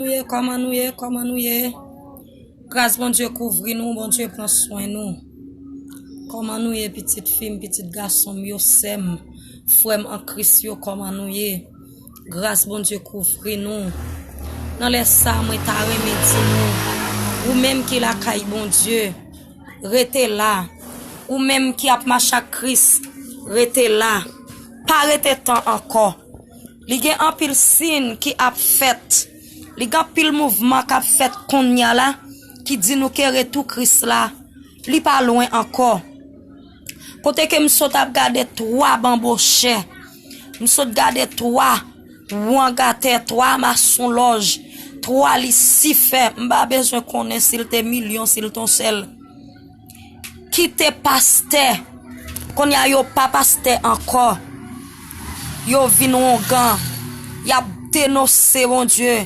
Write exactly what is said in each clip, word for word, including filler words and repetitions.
Nou ye, kòman nou ye, kòman nou ye? Gras Bondye kouvri nou, Bondye pran swen nou. Kòman nou ye, pitit fi m, pitit gason m yo, sè m, frè m an Kris yo, kòman nou ye? Gras Bondye kouvri nou. Nan lè sa, mwen ta renmen di nou, ou menm ki lakay Bondye, rete la. Ou menm ki ap mache ak Kris, rete la. Pa rete tan ankò. Li gen anpil siy ki ap fèt. Li gen anpil mouvman k ap fèt kounye a la ki di nou ke retou Kris la, li pa lwen ankò. Kote ke m sot ap gade twa banbochè, m sot gade twa wangatè, twa masonlòj, twa Lisifè, m pa bezwen konnen si l te milyon, si l te yon sèl. Kite pastè. Kounye a yo pa pastè ankò. Yo vin wongan. Y ap denonse Bondye.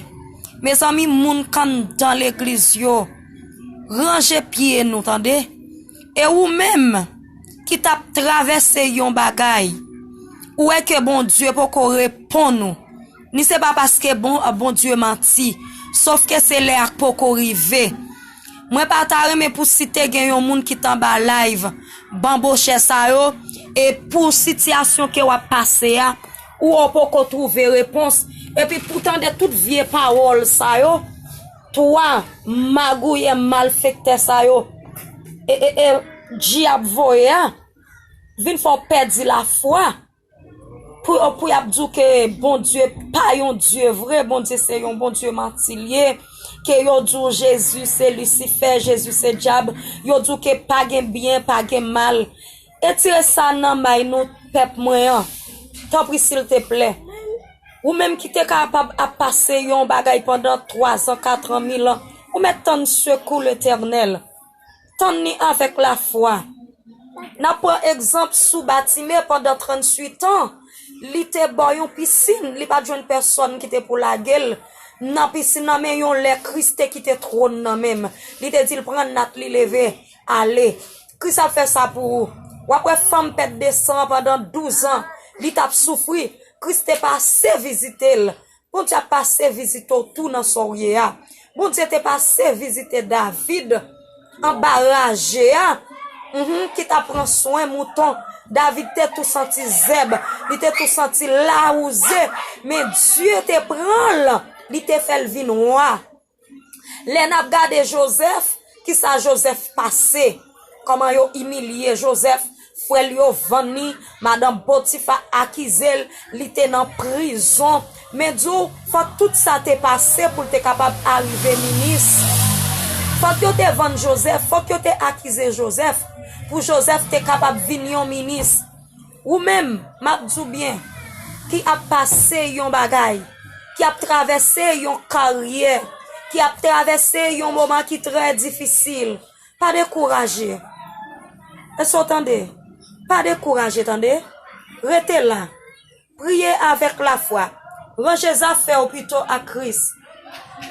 Mezanmi, moun k anndan legliz yo, ranje pye nou, tande. E ou menm ki t ap travèse yon bagay, ou wè ke Bondye poko reponn ou. Ni se pa paske bon, Bondye manti, sòf ke se lè a k poko rive. Mwen pa ta renmen pou si te gen yon moun ki t anba live banbochè sa yo, e pou sitiyasyon ke w ap pase a, ou w poko twouve repons, epi pou tande tout vye pawòl sa yo, twa magouyè malfektè sa yo, e, e, e, dyab voye a, vin fè w pèdi lafwa. Pou, pou y ap di w ke Bondye pa yon Dye vre, Bondye se yon Bondye manti l ye, ke yo di w Jezi se Lisifè, Jezi se dyab, yo di w ke pa gen byen, pa gen mal. Etire sa nan may nou, pèp mwen an. Tanpri, silteplè. Ou menm ki te kapab ap pase yon bagay pandan twa zan, kat an, mil an, ou mèt tann sekou Letènèl. Tann li avèk lafwa. N ap pran egzanp sou Batime pandan tranntuit an. Li te bò yon pisin, li pa t jwenn pèsòn ki te pou lage l nan pisin nan, men yon lè Kris te kite twòn nan men l. Li te di l, "Pran nat li, leve, ale." Kris ap fè sa pou ou. W ap wè fanm pèt de san an pandan douz an, li t ap soufri. Kris te pase vizite l. Bondye ap pase vizite w tou nan sa w ye a. Bondye te pase vizite David anba raje a, mhm, ki t ap pran swen mouton. David te tou santi zèb, li te tou santi lawouze, men Dye te pran l, li te fè l vin wa. Lè n ap gade Jozèf, kisa Jozèf pase? Kòman yo imilye Jozèf? Frè l yo vann li, madanm Potifa akize l, li te nan prizon. Men di w, fòk tout sa te pase pou l te kapab arive minis. Fòk yo te vann Jozèf, fòk yo te akize Jozèf, pou Jozèf te kapab vin yon minis. Ou menm, m ap di w byen, ki ap pase yon bagay, ki ap travèse yon karyè, ki ap travèse yon moman ki trè difisil, pa dekouraje. Èske w tande? Pa dekouraje, tande. Rete la. Priye avèk lafwa. Ranje zafè w pito ak Kris.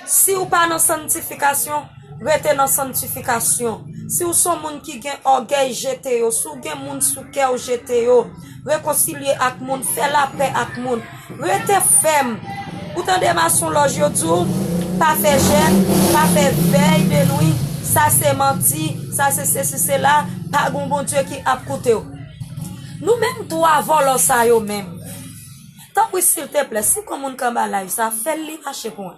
Si w pa nan sanntifikasyon, rete nan sanntifikasyon. Si w se yon moun ki gen ògèy, jete yo. Si w gen moun sou kè w, jete yo. Rekonsilye ak moun, fè lapè ak moun. Rete fèm. Ou tande masonlòj yo di w, pa fè jèn, pa fè vèy de nwi, sa se manti, sa se sesi, sela, pa gen yon Bondye ki ap koute w. Nou menm twa vòlò sa yo menm. Tanpri, silteplè, si gon moun k anba live sa, fè l li mache pou mwen.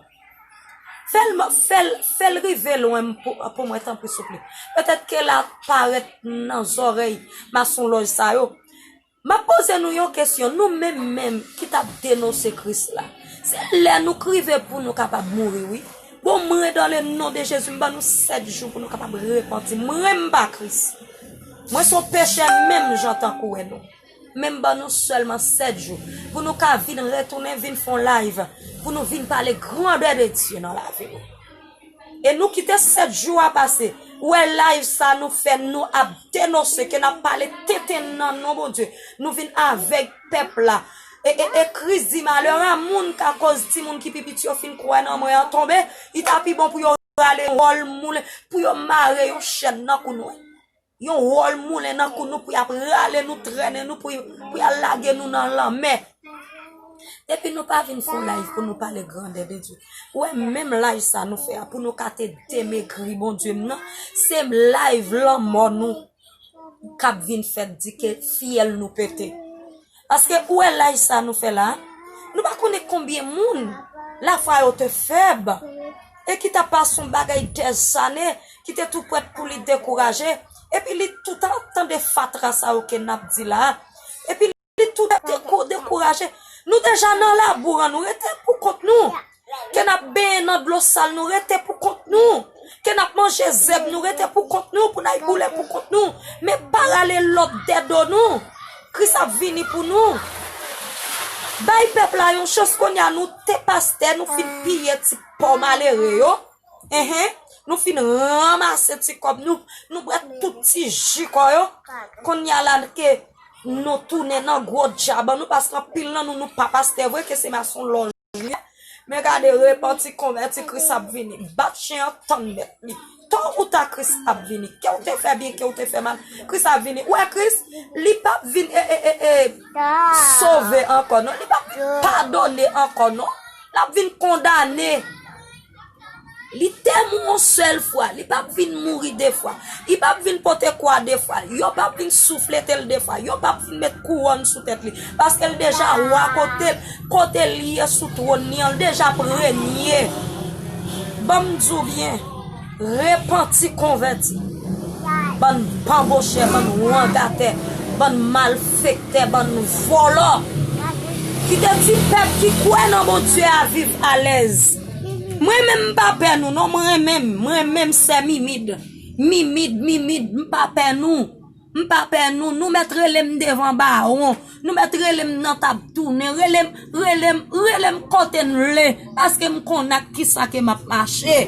Fè l, fè l, fè l rive lwen m pou, pou mwen, tanpri, souple. Petèt ke l ap parèt nan zòrèy masonlòj sa yo. M ap poze nou yon kesyon, nou menm menm ki t ap denonse Kris la. Se lè nou k rive pou nou kapab mouri, wi. Bon, mwen, dans le nom de Jésus, m ban nou sèt jou pou nou kapab repanti. Mwen, m pa Kris. Mwen se yon pechè menm jan tankou wè nou. Men m ban nou sèlman sèt jou pou nou ka vin retounen, vin fè yon live, pou nou vin pale grandè de Dye nan lavi nou. E nou kite sèt jou a pase. Ou wè live sa nou fè, nou ap denonse, ke n ap pale tenten nan non Bondye. Nou vin avèg pèp la. E, e, e Kris di, malè a moun k akoz timoun ki pi piti yo fin kwè nan mwen an tonbe, li ta pi bon pou yo rale yon wòl moulen, pou yo mare yon chèn nan kou nou. Yon wòl moulen nan kou nou pou y ap rale nou, trennen nou, pou, pou y al lage nou nan lanmè. Epi nou pa vin fè yon live pou nou pale grandè de Dye. Ou wè, menm live sa nou fè a, pou nou ka te demegri Bondye m nan, se live lanmò nou k ap vin fè di ke fyèl nou pete. Paske ou wè live sa nou fè la, nou pa konnen konbyen moun lafwa yo te fèb, e ki t ap pase yon bagay dèzane, ki te tou prèt pou li dekouraje, epi li toutan tande fatra sa yo ke n ap di la, epi li tou dekou-, dekouraje. Nou deja nan labou an, nou rete pou kont nou. Ke n ap benyen nan dlo sal, nou rete pou kont nou. Ke n ap manje zèb, nou rete pou kont nou, pou n al boule pou kont nou. Men pa rale lòt dèdo nou. Kris ap vini pou nou. Bay pèp la yon chans kounye a, nou te pastè, nou fin piye ti pò malere yo. Enhen, nou fin ranmase ti kòb nou, nou bwè tout ti ji kò yo. Kounye a la ke nou tounen nan gwo djab an nou, paske anpil nan nou, nou pa pastè vre, ke se mason lòj. Men gade, repanti, konvèti, Kris ap vini. Bat chen an, tann mèt li. To ou ta, Kris ap vini. Ke w te fè byen, ke w te fè mal, Kris ap vini. Ou wè Kris, li p ap vin, e, e, e, e, sove ankò, non. Li p ap vin padone ankò, non. L ap vin kondane. Li te mou yon sèl fwa, li p ap vin mouri de fwa. Li p ap vin pote kwa de fwa, yo p ap vin souflete l de fwa, yo p ap vin met kouwòn sou tèt li. Paske l deja wa kote l, kote l ye sou twòn li an, l deja ap renye. Ban m di w byen, repanti, konvèti. Bann banbochè, bann wangatè, bann malfektè, bann vòlò. Kite ti pèp ki kwè nan Bondye a viv alèz. Mwen menm m pa pè nou non, mwen menm, mwen menm sè Mimid. Mimid, Mimid, m pa pè nou. M pa pè nou, nou mèt rele m devan bawon, nou mèt rele m nan tab tounen, rele m, rele m, rele m kote n vle, paske m konnen ak kisa ke m ap mache.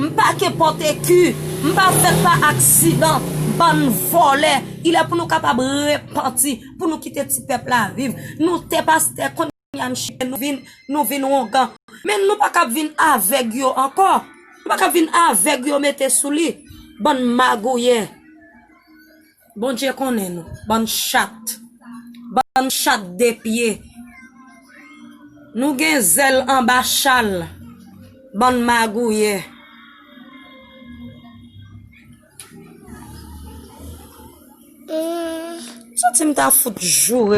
M pa ke pote ki, m pa fèt pa aksidan, bann vòlè, il est pou nou kapab repanti, pou nou kite ti pèp la viv. Nou te pastè konn Yam chike nou vin, nou vin wongan. Men nou pa kab vin avèg yo ankò. Nou pa kab vin avèg yo mete sou li. Bann magouyè. Bondye konnen nou. Bann chat. Bann chat de pye. Nou gen zèl anba chal. Bann magouyè. Santi m ta fout joure